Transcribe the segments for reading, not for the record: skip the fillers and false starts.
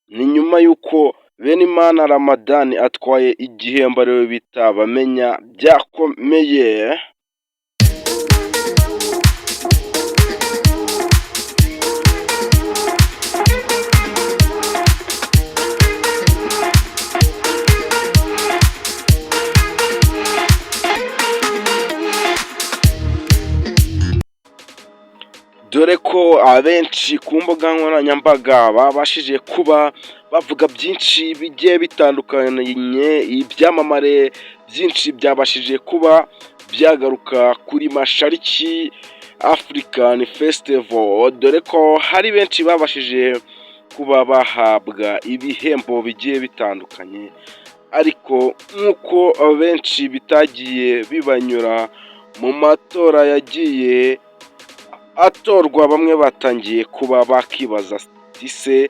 Ni nyuma y'uko Benimana Ramadhan atwaye igihembo, ariwe bita Bamenya, byakomeye. Dore ko abenshi ku mbuga nkoranyambaga babashije kuba bavuga byinshi bigiye bitandukanye. Ibyamamare byinshi byabashije kuba byagaruka kuri Mashariki African Festival, dore ko hari benshi babashije kuba bahabwa ibihembo bigiye bitandukanye, ariko nk'uko benshi bitagiye bibanyura mu matora yagiye atorwa, bamwe batangiye kuba bakibaza ese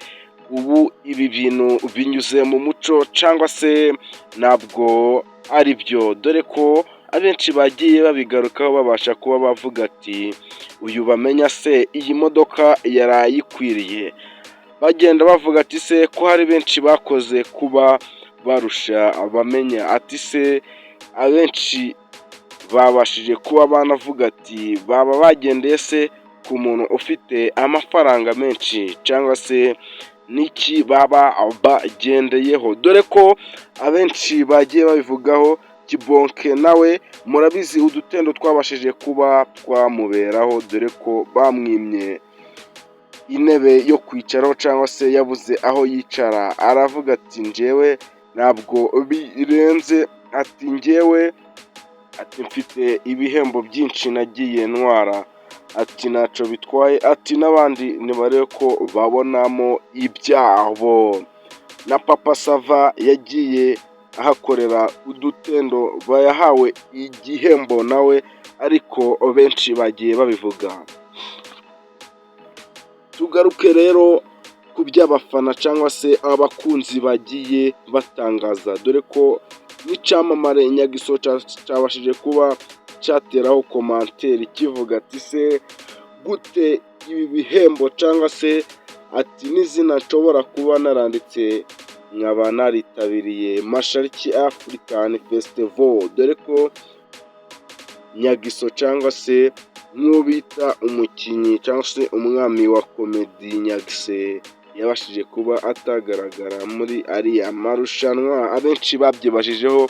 ubu ibi bintu binyuze mu muco cyangwa se ntabwo ari byo? Dore ko abenshi bagiye babigarukaho, babasha kuba bavuga ati: "Uyu Bamenya se iyi modoka yari ayikwiriye?" Bagenda bavuga ati: "Se ko hari benshi bakoze kuba barusha Bamenya?" Ati: "Se abenshi babashije kuba banavuga ati baba bagendeye se ku muntu ufite amafaranga menshi cyangwa se n'iki baba bagendeyeho?" Dore ko abenshi bagiye babivugaho. Kibonke nawe murabizi udutendo twabashije kuba twamuberaho, dore ko bamwimye intebe yo kwicaraho cyangwa se yabuze aho yicara, aravuga ati: "Njyewe ntabwo birenze," ati: "Njyewe," ati, "mfite ibihembo byinshi nagiye ntwara," ati: "Ntacyo bitwaye," ati: "N'abandi nibarebe ko babonamo ibyabo." Na Papa Sava yagiye ahakorera udutendo, bayahawe igihembo nawe, ariko benshi bagiye babivuga. Tugaruke rero ku by'abafana cyangwa se abakunzi bagiye batangaza, dore ko n'icyamamare Nyagiso cyabashije kuba cyateraho commentaire kivuga ati: "Se gute ibi bihembo?" Cyangwa se ati: "N'izina nshobora kuba naranditse nkaba naritabiriye Mashariki African Festival?" Dore ko Nyagiso cyangwa se nk'uwo bita umukinnyi cyangwa se umwami wa comedy Nyagise yabashije kuba atagaragara muri ariya marushanwa. Abenshi babyibajijeho,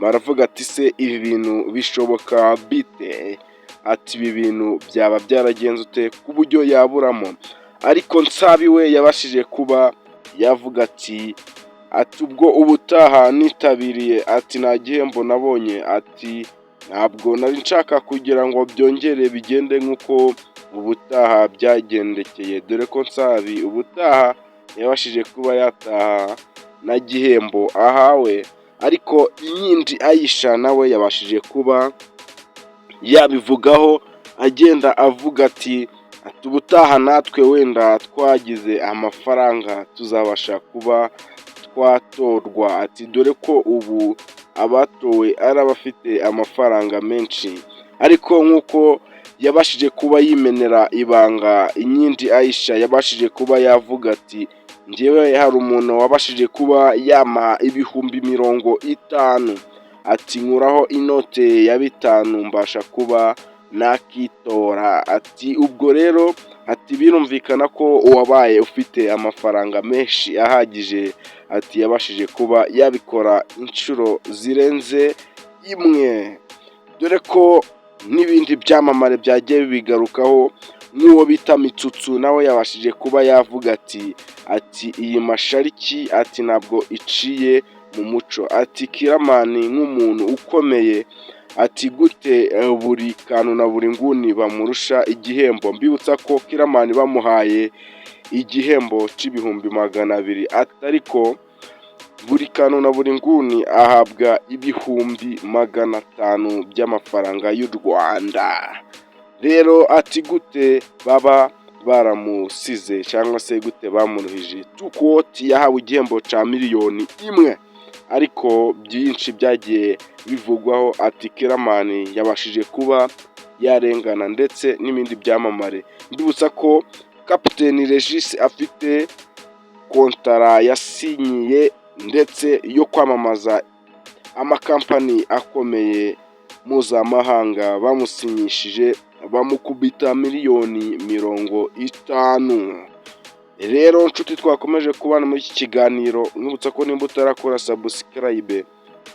baravuga ati: "Se ibi bintu bishoboka bite?" Ati: "Ibi bintu byaba byaragenze ute ku buryo yaburamo?" Ariko Nsabi we yabashije kuba yavuga ati: "Ubwo ubutaha nitabiriye," ati, "nta gihembo nabonye," ati: "Ntabwo nari nshaka kugira ngo byongere bigende nk'uko ubutaha byagendekeye." Dore ko Nsabi ubutaha yabashije kuba yataha nta gihembo ahawe. Ariko Inkindi Aisha nawe yabashije kuba yabivugaho, agenda avuga ati: "Ubutaha natwe wenda twagize amafaranga tuzabasha kuba twatorwa," ati: "Dore ko ubu abatowe ari abafite amafaranga menshi." Ariko nk'uko yabashije kuba yimenera ibanga, Inkindi Aisha yabashije kuba yavuga ati: "Njyewe hari umuntu wabashije kuba yampa 50,000," ati: "Nkuraho inote ya 5 mbasha kuba nakitora." Ati: "Ubwo rero," ati, "birumvikana ko uwabaye ufite amafaranga menshi ahagije," ati, "yabashije kuba yabikora inshuro zirenze imwe." Dore ko n'ibindi byamamare byagiye bibigarukaho, nk'uwo bita Mitsutsu nawe yabashije kuba yavuga ati: "Iyi Mashariki," ati, "ntabwo iciye mu muco," ati: "Killaman nk'umuntu ukomeye," ati, "gute buri kantu na buri nguni bamurusha igihembo?" Mbibutsa ko Killaman bamuhaye igihembo c'200,000, ati: "Ariko buri kantu na buri nguni ahabwa 500,000 by'amafaranga y'u Rwanda." Rero ati: "Gute baba baramusize cyangwa se gute bamuruhije?" Tukoti yahawe igihembo cya 1,000,000, ariko byinshi byagiye bivugwaho, ati: "Killaman yabashije kuba yarengana," ndetse n'ibindi byamamare. Mbibutsa ko Kapiteni Regis afite Kontara yasinyiye ndetse yo kwamamaza amakampani akomeye mpuzamahanga, bamusinyishije bamukubita miliyoni 50. Rero nshuti twakomeje kubana muri iki kiganiro, nkwibutsa ko nimba utarakora subscribe,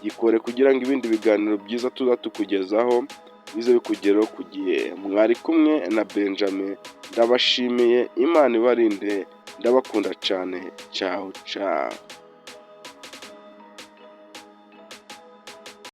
yikore kugira ngo ibindi biganiro byiza tuza tukugezaho bize bikugeraho ku gihe. Mwari kumwe na Benjamin, ndabashimiye, Imana ibarinde, ndabakunda cyane. Ciao ciao.